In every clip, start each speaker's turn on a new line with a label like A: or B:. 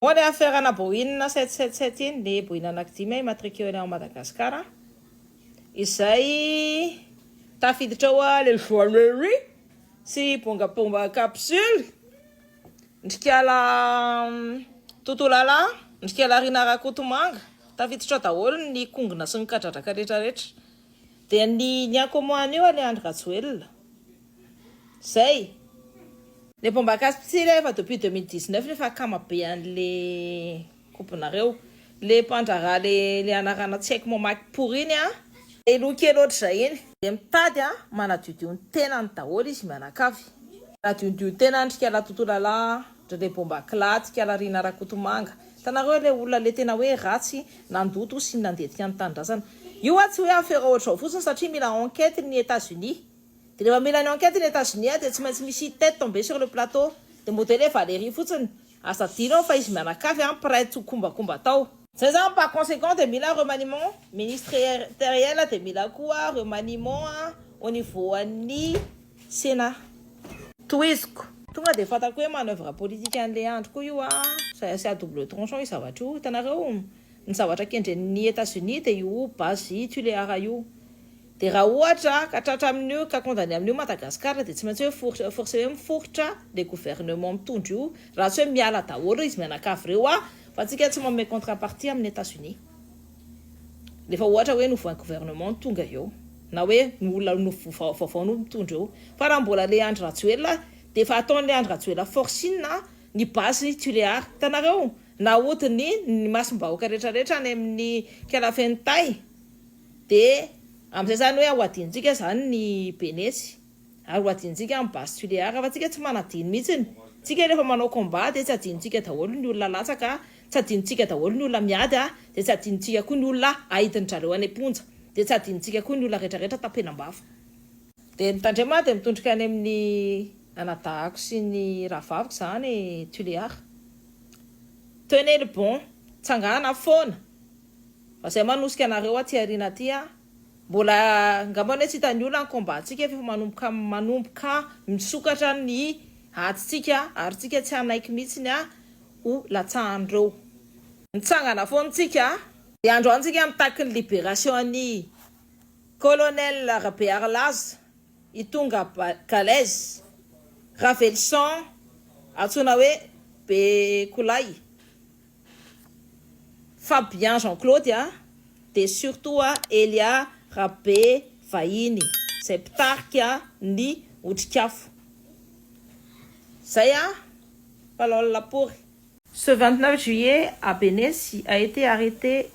A: Moa le affaire-na Boeing 777 iny, le Boeing anankidimy immatriculé en Madagascar izay tafiditra ao a, le Valérie sy bongabonga capsule ndrikala Totolala ndrikala Rina Rakotomanga, tafiditra ao daholo ny kongona sy ny kadradraka rehetrarehetra. Dia ny en commun an'io le Andry Rajoelina zay le bomba capsule efa depuis 2019, nefa akama be an'le kopinareo, le mpandrara, le anarana tsy haiko mamaky pory iny a, elo kely ohatr'izay iny. De mitady a manadiodio ny tenany daholo izy mianakavy, manadiodio tena ndrikala Totolala ndre le bomba klaty kala Rina Rakotomanga. Hitanareo le olona le tena hoe ratsy, nandoto sy nandetika ny tanindrazana io a. Tsy hoe affaire ohatr'izao fotsiny, satria mila enquête ny États-Unis. De rehefa mila ny enquête ny États-Unis a, de tsy maintsy misy tête tombé sur le plateau. De modèle Valérie fotsiny aza dino fa izy mianakavy a mpiray tsokombakomba tao zay zany. Par conséquent, de mila remaniement ministériel, de mila koa remaniement au niveau an'ny Sénat. Toiziko tonga de fantako hoe manœuvre politique an'le andro koa io a, c'est à double tranchant io zavatra io. Hitanareo ny zavatra kendren'ny États-Unis de io base Tuléar io. De raha ohatra ka tratra amin'io, ka condamné amin'io Madagasikara, de tsy maintsy hoe forcé hoe miforitra le gouvernement mitondro io, raha tsy hoe miala daholo izy mianakavy reo a. Fa tsika tsy manome contrepartie amin'ny États-Unis rehefa ohatra hoe nouveau gouvernement tonga eo, na hoe ny olona no vaovao no mitondra eo. Fa raha mbola le Andry Rajoelina, de efa ataon'le Andry Rajoelina forcing ny base Tuléar. Hitanareo nahodiny ny masom-bahoaka rehetrarehetra any amin'ny Kalafenitay. De am'izay zany hoe hoadintsika zany ny Benesy ary hoadintsika amin'ny base Tuléar, fa tsika tsy manadino mihitsiny. Tsika rehefa manao combat, de tsy adinontsika daholo ny olona latsaka, tsy adinontsika daholo ny olona miady a, de tsy adinontsika koa ny olona aidin-drareo any am-ponja, de tsy adinontsika koa ny olona rehetrarehetra tapenam-bava. De mitandrema, de mitondrika any amin'ny anadahako sy ny rahavaviko zany Tuléar. Tenez le bon, tsangana foana fa zay manosika anareo aty ariana aty a. Mbola ngambany hoe tsy hitany olona ny combat-tsika, fa efa manomboka misokatra ny aditsika, ary tsika tsy hanaiky mihitsiny a ho latsahan'ireo. Mitsangana foantsika. De androantsika mitaky ny libération ny colonel Rabearlaza, itonga Galaise, Ravelson antsoina hoe Bekolay, Fabien Jean Claude a, de surtout a Elia Rabe Vahiny zay mpitarika ny Otrikafo zay a palol. Ce 29 juillet, à Benesy, a été arrêté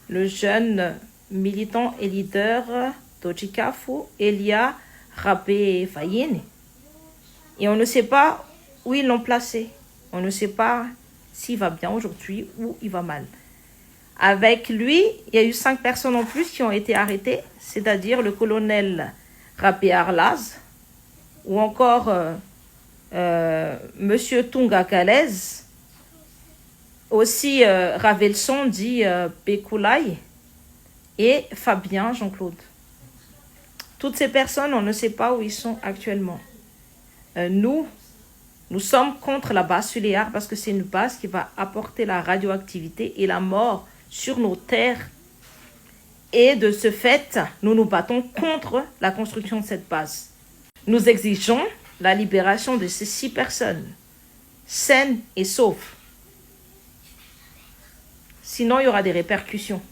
A: le jeune militant et leader d'Otrikafo, Elia Rabé Vahiny. Et on ne sait pas où ils l'ont placé. On ne sait pas s'il va bien aujourd'hui ou il va mal. Avec lui, il y a eu cinq personnes en plus qui ont été arrêtées, c'est-à-dire le colonel Rabé Arlaz ou encore Monsieur Tunga Galez, aussi Ravelson dit Bekoulay et Fabien Jean-Claude. Toutes ces personnes, on ne sait pas où ils sont actuellement. Nous, nous sommes contre la base Tuléar parce que c'est une base qui va apporter la radioactivité et la mort sur nos terres. Et de ce fait, nous nous battons contre la construction de cette base. Nous exigeons la libération de ces six personnes, saines et sauves. Sinon, il y aura des répercussions.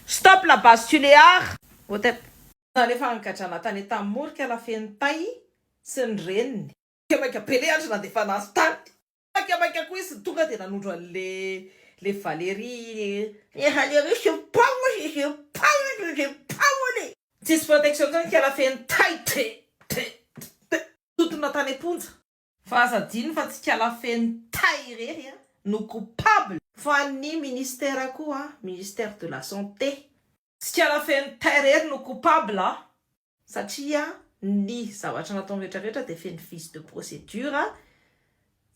A: Stop la base Tuléar! Otep. Nalefa nygadrana tany tamorika la fenitay sy ny reniny. Maika be le andro nandefa anazy tany. Maika maika koa izy tonga de nanondro an'le le Valérie. Le Valérie, je parle, je parle, je parle. Tsisy protection tany ka la fenitay te te te totona tany am-ponja. Fa aza adino fa tsy kala fenitay irery a no coupable, fa ny ministère koa, ministère de la Santé. Tsy kala fenitay irery no coupable a, satria ny zavatra natao rehetrarehetra de feno vice de procédure,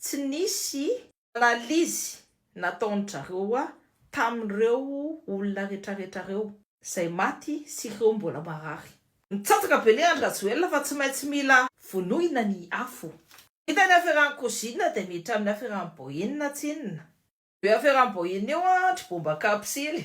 A: tsy nisy analyse nataon-drareo a tamin'ireo olona rehetrarehetra reo zay maty sy ireo mbola marary. Mitsatsaka be le Andry Rajoelina fa tsy maintsy mila vonoina ny afo. Hita ny affaire-n'ny Cosine, de miditra amin'ny affaire-n'ny Boeing tsinona. Io affaire Boeny io a, tsy bomba kapsily.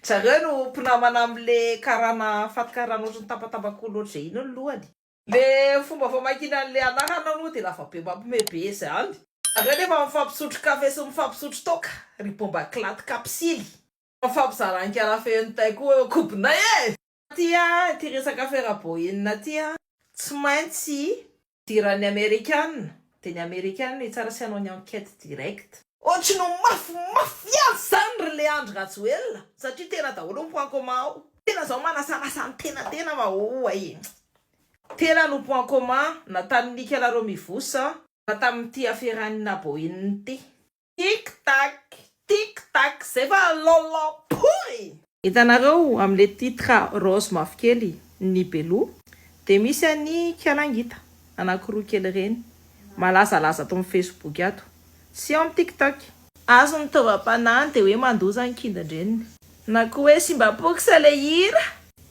A: Zareo no mpinamana am'le karana faty karana ohatry ny tapatapak'olo ohatry zay iny ny lohany. Le fomba famakiana an'le anarana aloha de lava be mampime be zany. Zareo nefa mifampisotro kafe sy mifampisotro toaka ry bomba klaty kapsily. Mifampizara feno tay koa eo an-kobonay e! Ty a, ty resaka affaire Boeny ty a, tsy maintsy idiran'ny Amerikana, de ny Amerikana hitsara sy hanao ny enquête direct. Ohatry no mafimafy ihany zany ry le Andry Rajoelina satria tena daholo ny point commun ao. Tena zao manasanasa ny tena tena fa oay. Tena no point commun na tamin'ny Nicolas Romivosa na tamin'ity affaire Boeny ty. Tic tac, tic tac, zay fa lolo pory. Hitanareo amin'le titre rose mavokely ny beloha de misy any kialangita anankiroa kely ireny malazalaza ato amin'ny Facebook ato sy ao amin'ny TikTok. Azo ny taovam-panahiny de hoe mandoza ny kindindreniny. Na koa hoe simbapox le hira.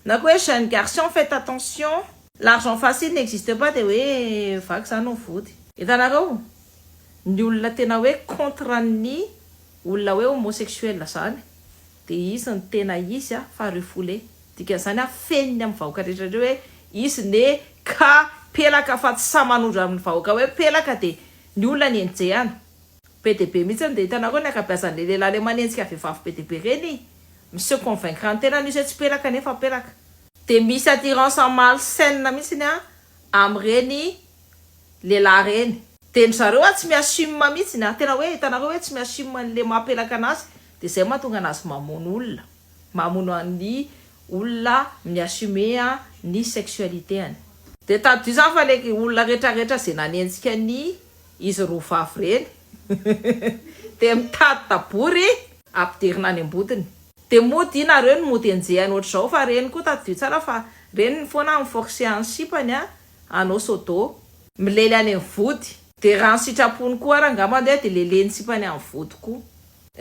A: Na koa hoe jeune garçon, faites attention. L'argent facile n'existe pas, de hoe vaky zany no vody. Hitanareo ny olona tena hoe contre ny olona hoe homosexuel zany de izy ny tena izy a fa refoulé. Dikan'izany a, feniny amin'ny vahoaka rehetra reo hoe izy ne ka pelaka fa tsy sahy manondro amin'ny vahoaka hoe pelaka, de ny olona ny enjehana be de be mihitsy. De hitanareo ny ankabeazan'le lehilahy le manenjika vehivavy be de be reny mi-se convaincre ny tenany izy hoe tsy pelaka nefa pelaka, de misy attirance malsaine mihitsiny a am'ireny lehilahy reny. De ny zareo a tsy miassume mihitsiny a, tena hoe hitanareo hoe tsy miassume an'le mampelaka anazy, de zay mahatonga anazy mamono olona, mamono an'ny olona miassume a ny sexualité any. De tadidio zany fa le olona rehetrarehetra zay nanenjika ny izy roa vavy reny de mitady tabory ampidirina any ambodiny, de mody nareo ny mody enjehany ohatr'izao. Fa reny koa tadidio tsara fa reny ny foana miforce any sipany a anao sodo milely any amin'ny vody, de raha ny sitrapony koa ara angamba de leleny sipany amin'ny vody koa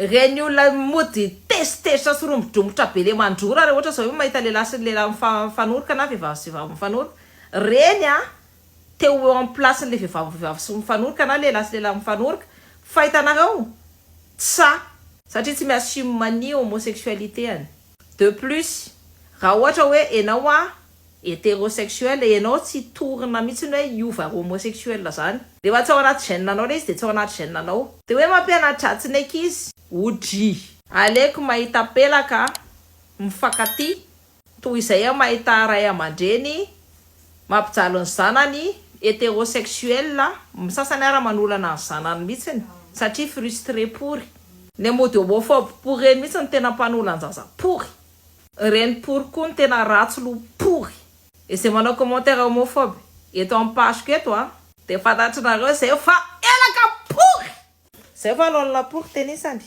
A: reny olona mody tezitezitra sy rombodrombotra be le mandrora raha ohatra zao hoe mahita lehilahy sy lehilahy mifanoroka na vehivavy sy vehivavy mifanoroka reny a, teo eo amin'ny place-n'le vehivavy sy mifanoroka na lehilahy sy lehilahy mifanoroka. Fa hitanareo tsa satria tsy miassume ny homosexualité any. De plus, raha ohatra hoe enao a hétérosexuel, enao tsy torina mihitsy ny hoe iova homosexuel zany. Rehefa tsy ao anaty gène anao le izy, de tsy ao anaty gène anao. De hoe mampianatra tsy ny ankizy odry, aleoko mahita pelaka mifankatia toy izay a mahita ray aman-dreny mampijaly ny zanany hétérosexuel misasany ara manolana ny zanany mihitsiny satria frustré pory. Ny mody homophobe pory reny mihitsy ny tena mpanolan-jaza pory reny, pory koa ny tena ratsy lo pory. Izay manao commentaire homophobe eto amin'ny page-ko eto a, de fantatrinareo zay fa elaka pory zay fa lolona pory tenisany.